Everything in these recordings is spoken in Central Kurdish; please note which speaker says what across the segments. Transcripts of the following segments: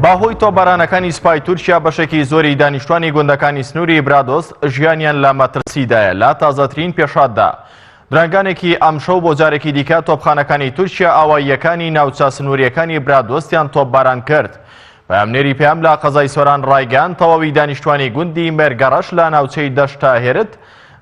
Speaker 1: بەهۆی تۆپبارانەکانی سوپای تورکیا بەشێکی زۆری دانیشتوانی گوندەکانی سنووری برادۆست ژیانیان لە مەترسیدایە لە تازەترین پێشهاتدا درەنگانێکی ئەمشەو بۆ جارێکی دیکە تۆپخانەکانی تورکیا ئاواییەکانی ناوچە سنووریەکانی برادۆستیان تۆپباران کرد پەیامنێری پەیام لە قەزای سۆران ڕایگەیاند تەواوی دانیشتوانی گوندی مێرگەڕەش لە ناوچەی دەشتە هێرت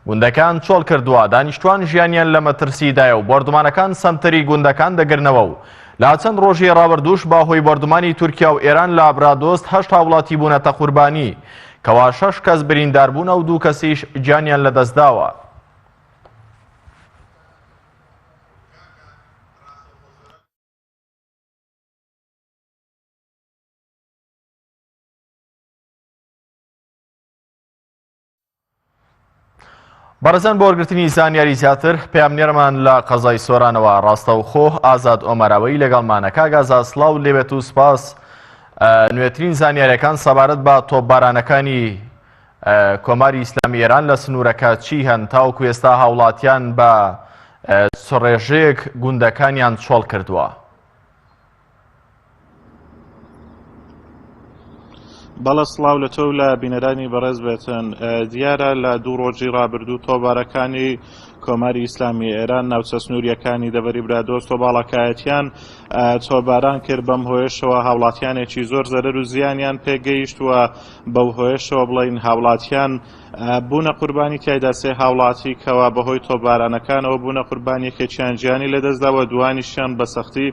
Speaker 1: گوندەکان چۆڵ کردووە، دانیشتوان ژیانیان لە مەترسیدایە و بۆردومانەکان سەنتەری گوندەکان دەگرنەوە و لە چەند ڕۆژی ڕابردووش بە هۆی بۆردومانی تورکیا و ئێران لە برادۆست هەشت هاوڵاتی بوونەتە قوربانی کەوا شەش کەس بریندار بوونە و دوو کەسیش گیانیان لەدەستداوە. بەڕێزان بۆ وەرگرتنی زانیاری زیاتر پەیامنێرمان لە قەزای سۆرانەوە ڕاستەوخۆ ئازاد ئۆمەراوەی لەگەڵمانە کاک ئازاد سڵاو لێبێت و سپاس نوێترین زانیاریەکان سەبارەت بە تۆپبارانەکانی کۆماری ئیسلامی ئێران لە سنوورەکە چی هەن تاوەکو ئێستا هاوڵاتیان بە چ ڕێژەیەک گوندەکانیان چۆڵ کردووە؟
Speaker 2: بەڵێ سڵاو لە تۆ و لە بینەرانی بەڕێز بێتن دیارە لە دوو ڕۆژی ڕابردوو تۆبارەکانی کۆماری ئیسلامی ئێران ناوچە سنووریەکانی دەڤەری برادۆست و باڵەکایەتیان تۆباران کرد بەم هۆیەشەوە هاوڵاتیانێکی زۆر زەرەر و زیانیان پێگەیشت و بەو هۆیەشەوە بڵین هاوڵاتیان بوونە قوربانی تیایدا سێ هاوڵاتی کەوا بەهۆی تۆپبارانەکانەوە بوونە قوربانی یەکێکیان گیانی لەدەستداوە دووانیشیان بە سەختی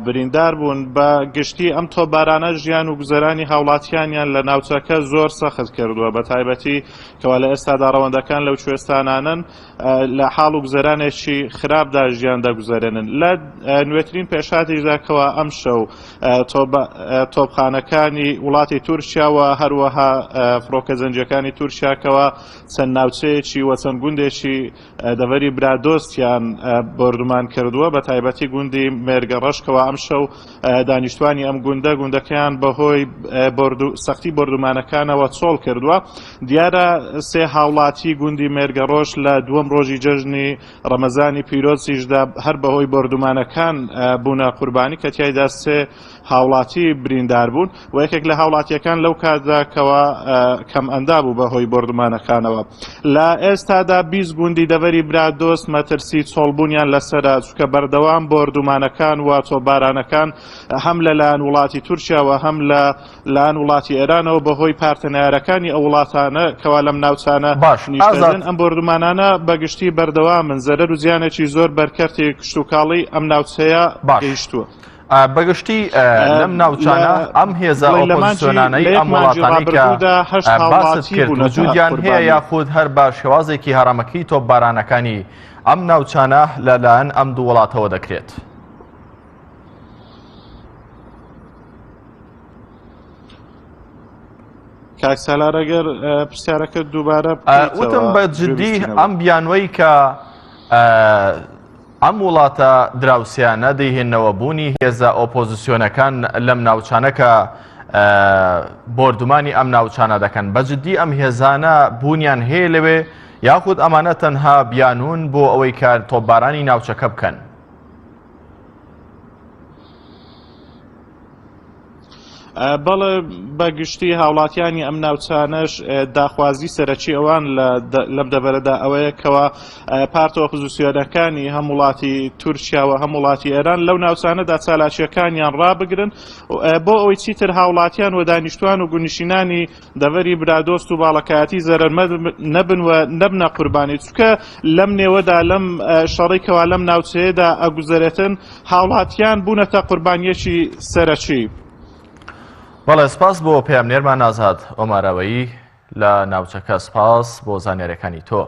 Speaker 2: بریندار بوون بە گشتی ئەم تۆپبارانە ژیان و گوزەرانی هاوڵاتیانیان لە ناوچەکە زۆر سەخت کردووە بە تایبەتی کەوا لە ئێستادا ڕەوەندەکان لەو کوێستانانەن لە حاڵ و گوزەرانێکی خراپدا ژیان دەگوزەرێنن لە نوێترین پێشهاتیشدا کەوا ئەمشەو تۆپخانەکانی وڵاتی تورکیا و هەروەها فڕۆکە جەنگیەکانی تورکیا کەوا چەند ناوچەیەکی و چەند گوندێکی دەڤەری برادۆستیان بۆردومان کردووە بە تایبەتی گوندی مێرگەڕەش کەوا ئەمشەو دانیشتوانی ئەم گوندە گوندەکەیان بەهۆی سەختی بۆردومانەکانەوە چۆڵ کردووە دیارە سێ هاوڵاتی گوندی مێرگەڕۆژ لە دووەم ڕۆژی جەژنی ڕەمەزانی پیرۆزیشدا هەر بەهۆی بۆردومانەکان بوونە قوربانی کە تیایدا سێ هاوڵاتی بریندار بوون و یەکێک لە هاوڵاتیەکان لەو کاتدا کەوا کەم ئەندا بوو بەهۆی بۆردومانەکانەوە لە ئێستادا 20 گوندی دەڤەری برادۆست مەترسی چۆڵبوونیان لەسەرە چونکە بەردەوام بۆردومانەکان و تۆپبارانەکان هەم لەلایەن وڵاتی تورکیاوە هەم لە لایەن وڵاتی ئێرانەوە بەهۆی پارتە نەیارەکانی ئەو وڵاتانە کەوا لەم ناوچانە
Speaker 1: باش ئازاد.
Speaker 2: نیشتەجێن ئەم بۆردومانانە بە گشتی بەردەوامن زەرەر و زیانێکی زۆر بەر کەرتی کشتوکاڵی ئەم ناوچەیە
Speaker 1: باش
Speaker 2: گەیشتووە.
Speaker 1: بەگشتی لەم ناوچانە ئەم هێزە
Speaker 2: بڵێ لە مانگی
Speaker 1: ئۆپۆزسیۆنانەی
Speaker 2: لە یەک
Speaker 1: ئەم
Speaker 2: مانگی
Speaker 1: وڵاتانەی کە
Speaker 2: ڕابردوودا هەشت
Speaker 1: باست
Speaker 2: هاوڵاتی
Speaker 1: کرد
Speaker 2: بوونەتە
Speaker 1: وجودیان هەیە
Speaker 2: قوربانی.
Speaker 1: یاخود هەر بە شێوازێکی هەڕەمەکی تۆپبارانەکانی ئەم ناوچانە لەلایەن ئەم دوو وڵاتەوە دەکرێت؟
Speaker 2: کاک سالار ئەگەر پرسیارەکە دووبارە
Speaker 1: وتم بە جدی ئەم بیانوەی کە ئەم وڵاتە دراوسیانە دەیهێنەوە بوونی هێزە ئۆپۆزیسیۆنەکان لەم ناوچانە کە بۆردومانی ئەم ناوچانە دەکەن بە جدی ئەم هێزانە بوونیان هەیە لەوێ یاخود ئەمانە تەنها بیانون بۆ ئەوەی کار تۆپبارانی ناوچەکە بکەن.
Speaker 2: بەڵێ بە گشتی هاوڵاتیانی ئەم ناوچانەش داخوازی سەرەکی ئەوان لەم دەڤەرەدا ئەوەیە کەوا پارتە ئۆپۆزیسیۆنەکانی هەم وڵاتی تورکیاوە هەم وڵاتی ئێران لەو ناوچانەدا چالاکیەکانیان ڕابگرن بۆ ئەوەی چیتر هاوڵاتیان و دانیشتوان و گونشینانی دەڤەری برادۆست و باڵەکایەتی زەرەرمەند نەبن و نەبنە قوربانی چونکە لەم نێوەدا لەم شەڕی کەوا لەم ناوچەیەدا ئەگوزەرێتن هاوڵاتیان بوونەتە قوربانیەکی سەرەکی.
Speaker 1: بەڵێ سپاس بۆ پەیامنێرمان ئازاد ئۆماراوەیی لە ناوچەکە سپاس بۆ زانیاریەکانی تۆ.